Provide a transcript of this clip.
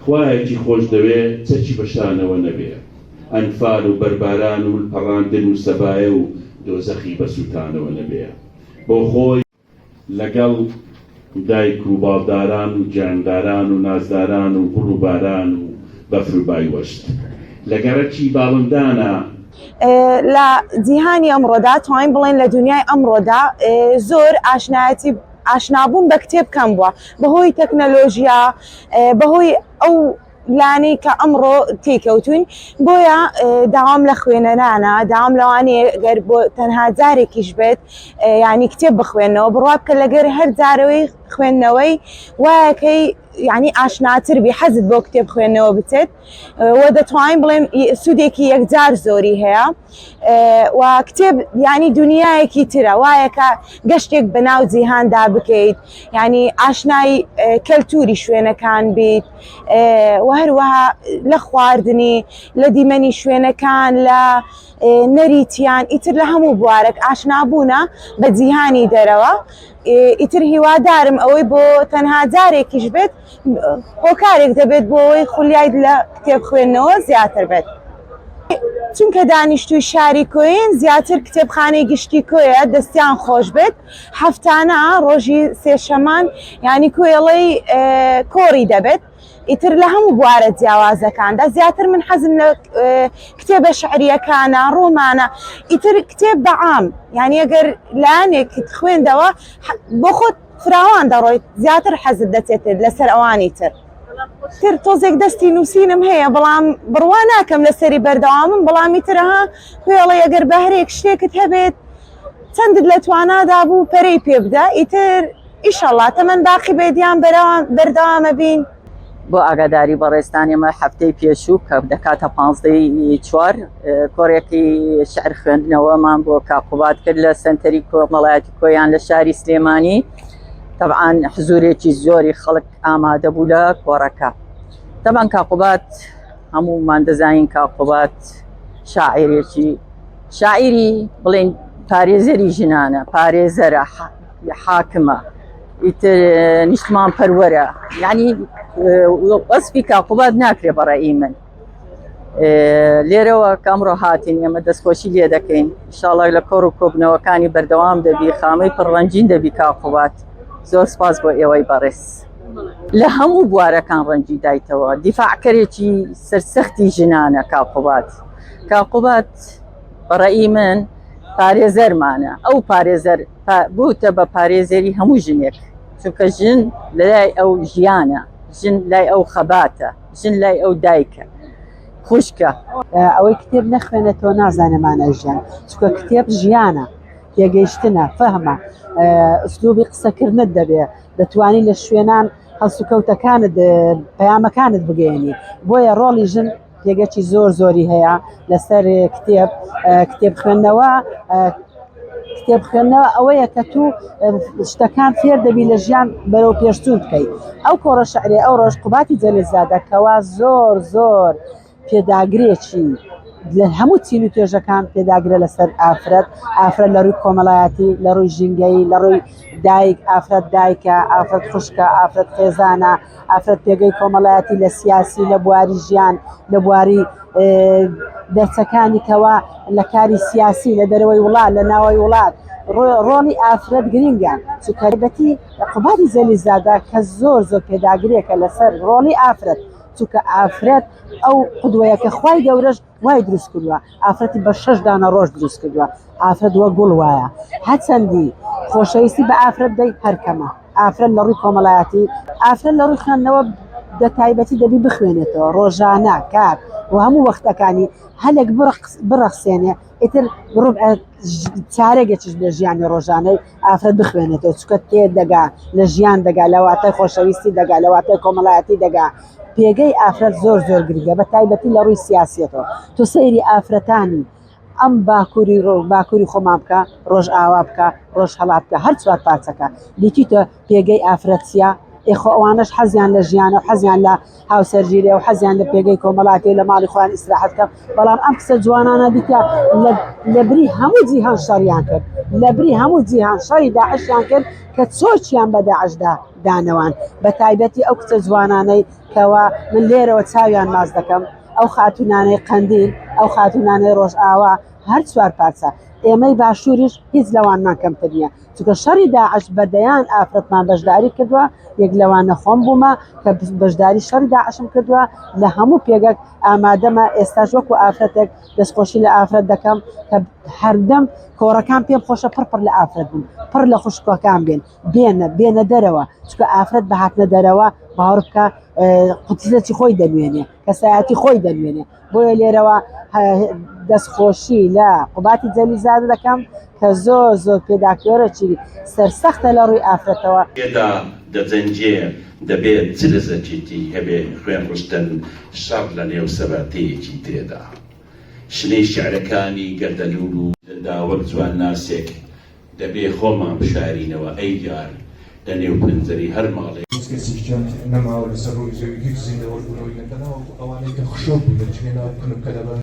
خوایەکی خۆش دەوێ چەکی بە شانەوە نەبێ ئەنفال و بەرباران و ملپەڕاندن و سەبایە و دۆزەخی بە سووتانەوە نەبێ بۆ خۆی لەگەڵ دایک و باڵداران و گیانداران و نازداران و گوڵ و باران و بەفر و بای وەشت لە گەڕەکی باڵندانە. لە جیهانی ئەمڕۆدا توانین بڵێن لە دنیای ئەمڕۆدا زۆر ئاشنایەتی ئاشنابوون بە کتێب کەم بووە بەهۆی تەکنەلۆژیا بەهۆی ئەو لانەی کە ئەمڕۆ تێکەوتوین بۆیە داوام لە خوێنەرانە داوام لەوانەیە گەر بۆ تەنها جارێکیش بێت ینی کتێب بخوێنەوە بڕوا بکە لەگەر هەر جارەوەی خوێندنەوەی وایەکەی یعنی ئاشناتر بی حەزت بۆ کتێب خوێندنەوە بچێت و دەتوانین بڵێم سوودێکی یەکجار زۆری هەیە و کتێب ینی دنیایەکی ترە وایە کە گەشتێک بە ناو جیهاندا بکەیت ینی ئاشنای کەلتوری شوێنەکان بیت و هەروەها لە خواردنی لە دیمەنی شوێنەکان لە نەریتیان ئیتر لە هەموو بوارێک ئاشنابوونە بە جیهانی دەرەوە ئیتر هیوادارم ئەوەی بۆ تەنها جارێکیش بێت هۆکارێک دەبێت بۆ ئەوەی خولیای لە کتێب خوێندنەوە زیاتر بێت. چونکە دانیشتووی شاری کۆیین زیاتر کتێبخانەی گشتی کۆیە دەستیان خۆش بێت هەفتانە ڕۆژی سێشەمان ینی کۆیڵەی کۆڕی دەبێت ئیتر لە هەموو بوارە جیاوازەکاندا زیاتر من حەزم لە کتێبە شعریەکانە ڕۆمانە ئیتر کتێب بەعام یعنی ئەگەر لایەنێکت خوێندەوە بۆ خۆت فراوان دەڕۆیت زیاتر حەزت دەچێتێت لەسەر ئەوانی تر تر تۆزێک دەستی نووسینم هەیە بەڵام بڕوا ناکەم لەسەری بەردەوامم بەڵامی ترها خوێڵە ئەگەر بەهرێک شتێکت هەبێت چەندت لە توانادا بوو پەرەی پێ بدە ئیتر ئیشەڵا تەمەن باقی بێت یان بەردەوامە بین. بۆ ئاگاداری بەڕێزتان ئێمە هەفتەی پێشوو کە دەکاتە پانزدەی چوار کۆڕێکی شعر خوێندنەوەمان بۆ کاک قوباد کرد لە سەنتەری کۆمەڵایەتی کۆیان لە شاری سلێمانی تەبعاان حزورێکی زۆری خەڵک ئامادە بوو لە کۆڕەکە تەبان کاک قوباد هەموومان دەزانین کاک قوباد شاعرێکی شاعیری بڵێن پارێزەری ژنانە پارێزەرە حاکمە ئیتر نیشتمان پەروەرە یعنی وەسفی کاقوبات ناکرێ بەڕێی من لێرەوە کە ئەمڕۆ هاتین ئێمە دەستخۆشی لێ دەکەین ئینشاڵڵا لە کۆڕ و کۆبنەوەکانی بەردەوام دەبی خامەی پڕڕەنجین دەبی کاقوبات زۆر سپاس بۆ ئێوەی بەڕێز لە هەموو بوارەکان ڕەنجی دایتەوە دیفاعکەرێکی سەرسەختی ژنانە کاقوبات کاقوبات بەڕێی من پارێزەرمانە ئەو پارێزەر بووتە بە پارێزەری هەموو ژنێک چونکە ژن لەلای ئەو ژیانە ژن لای ئەو خەباتە ژن لای ئەو دایکە خوشکە. ئەوەی کتێب نەخوێنێتەوە نازانێ مانای ژیان چونکە کتێب ژیانە تێگەیشتنە فەهمە ئسلوبی قسەکردنت دەبێ دەتوانی لە شوێنان هەڵسوکەوتەکانت پەیامەکانت بگەیەنی بۆیە ڕۆڵی ژن پێگەکی زۆر زۆری هەیە لەسەر کتێب کتێب خوێندنەوە کتێب خوێندنەوە ئەوەیە کە تو شتەکان فێر دەبی لە ژیان بەرەو پێشچوون بکەیت ئەو کۆڕە شعرێ ئەو ڕۆژ قوباتی جەلیلزادە کەوا زۆر زۆر پێداگرێکی لە هەموو چین و توێژەکان پێداگرە لەسەر ئافرەت ئافرەت لە ڕووی کۆمەڵایەتی لە ڕووی ژینگەیی لە ڕووی دایک ئافرەت دایکە ئافرەت خوشکە ئافرەت خێزانە ئافرەت پێگەی کۆمەڵایەتی لە سیاسی لە بواری ژیان لە بواری دەرچەکانی کەوا لە کاری سیاسی لە دەرەوەی وڵات لە ناوەی وڵات ڕۆڵی ئافرەت گرنگە چونکە قوبادی زەلیزادە کە زۆر زۆر پێداگرێکە لەسەر ڕۆڵی ئافرەت چونکە ئافرەت ئەو قودوەیە کە خوای گەورەش وای دروست کردووە ئافرەتی بە شەش دانە ڕۆژ دروست کردووە ئافرەت وە گوڵ وایە هەچەندی خۆشەویستی بە ئافرەت دەی هەر کەمە ئافرەت لە ڕووی کۆمەڵایەتی ئافرەت لە ڕووی خوێندنەوە بە تایبەتی دەبی بخوێنێتەوە ڕۆژانە کات و هەموو وەختەکانی هەلێک بڕەخسێنێ ئیتر ڕوبع چارەگێکیش لە ژیانی ڕۆژانەی ئافرەت بخوێنێتەوە چونکە تێ دەگا لە ژیان دەگا لە واتای خۆشەویستی دەگا لە واتای کۆمەڵایەتی دەگا پێگەی ئافرەت زۆر زۆر گرنگە بە تایبەتی لە ڕووی سیاسیەتەوە تۆ سەیری ئافرەتانی ئەم باکووری ڕۆ باکووری خۆمان بکە ڕۆژئاوا بکە ڕۆژهەڵات بکە هەر چوار پارچەکە دیتیتە پێگەی ئافرەت چییە؟ ئێ خۆ ئەوانەش حەزیان لە ژیانە و حەزیان لە هاوسەرگیریە و حەزیان لە پێگەی کۆمەڵاتی و لە ماڵی خۆیان ئیسراحەت بکەن بەڵام ئەم کچە جوانانە دیتە لە بری هەموو جیهان شەڕیان کرد لە بری هەموو جیهان شەڕی داعشیان کرد کە چۆکیان بە داعشدا دانەوان بە تایبەتی ئەو کچە جوانانەی کەوا من لێرەوە چاویان ماچ دەکەم ئەو خاتوونانەی قەندیل ئەو خاتوونانەی ڕۆژئاوا هەر چوار پارچە ئێمەی باشووریش هیچ لەوانمان کەمتر نییە چونکە شەڕی داعش بە دەیان ئافرەتمان بەشداری کردووە یەک لەوانە خۆم بوومە کە بەشداری شەڕی داعشم کردووە لە هەموو پێگەک ئامادەمە ئێستاش وەکو ئافرەتێک دەستخۆشی لە ئافرەت دەکەم کە هەردەم کۆڕەکان پێم خۆشە پڕ پڕ لە ئافرەت بن پڕ لە خوشکەکان بێن بێنە بێنە دەرەوە چونکە ئافرەت بە هاتنە دەرەوە باوەڕ بکە قوتزەتی خۆی دەنوێنێ کەسایەتی خۆی دەنوێنێ بۆیە لێرەوە دەستخۆشی لە قوباتی جەلیزادە دەکەم کە زۆر زۆر پێداکۆرەکی سەرسەختە لە ڕووی ئافرەتەوە. تێدا دەجەنگێ دەبێ چ لەزەتێکی هەبێ خوێن ڕشتن شەڕ لە نێو سەبەتەیەکی ترێدا شنەی شیعرەکانی گەردەلوول و. دا وەک جوانناسێک دەبێ خۆمان بشارینەوە ئەی یار لە نێو پەنجەرەی هەر ماڵێک. هیچ کەسیشیان نەماوە لەسەر ڕووی زەوی هیچ زیندەوەر بوونەوەی نەکەنەوە ئەوانەی کە خشۆک بوون دەچنە ناو کون و کەلەبەر.